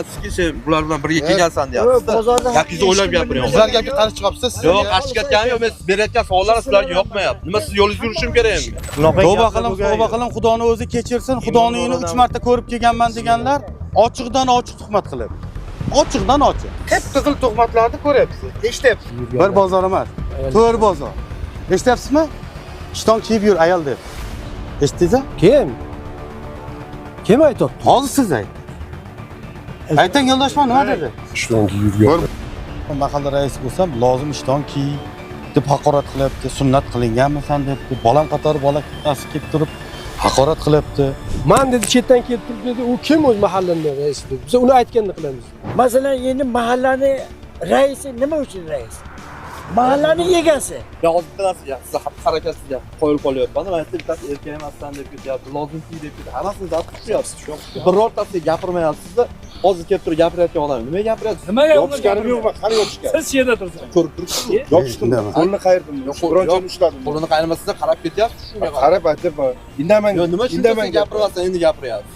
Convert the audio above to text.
Sizki sen bular bilan birga kelgansan deyapsiz. Bozorda Gapingizni o'ylab gapiryapsiz. Sizlar gapga qarshi chiqyapsiz. Yo'q, qarshi chiqayotganim yo'q. Men siz berayotgan savollar sizlarga yoqmayapti. Nima siz yo'lingizda yurishim kerakmi? Tavba qiling, tavba qiling, Xudoni o'zi kechirsin. Xudoni uyini 3 marta ko'rib kelganman deganlar ochiqdan ochiq tuhmat qilyapti. Ochiqdan ochiq. Qip-qizil tuhmatlarni ko'ryapsiz, eshityapsiz. Bir bozor emas, to'rt bozor. Eshityapsizmi? Ishton kiyib yur ayol deb. Eshitdingizmi? Kim? Kim aytyapti? Hozir siz aytdingiz. Ayting yo'ldoshman nima dedi? Ishton kiyib yurgan. Mahalla raisi bo'lsam, lozim ishton kiy deb haqorat qilyapti. Sunnat qilinganmisan debdi. Bolam qatori bola kelib turib haqorat qilyapti. Man dedi chetdan kelib turib dedi, u kim o'zi mahallani raisi dedi. Biz uni aytganini qilamiz. Masalan, endi mahallani raisi nima uchun rais? Mahallani egasi. Men hozir bitta narsaga sizni harakatsizga qoyil qolyapman. Man aytdim, bittasi erkak emassan deb ketyapti, lozim kiy deb ketyapti. Hammasini zabt qilyapsiz. Birortasiga gapirmayapsiz-da. Hozir kelib turib gapirayotgan odam nimaga gapiryapsiz? Nimaga Yopishganim yo'q, man qani yopishgan? Siz shu yerda tursiz. Ko'rib turibsiz. Yopishdim. Indama. Qo'lini qayirdim. Yo'q, Biron joyini ushladim. Qo'lini qayirmasdan qarab ketyapsiz shunga. Qarab aytyapman. Indamang. Yo'q, nima shuncha Indamang. gapiryapsan, endi gapiryapsiz.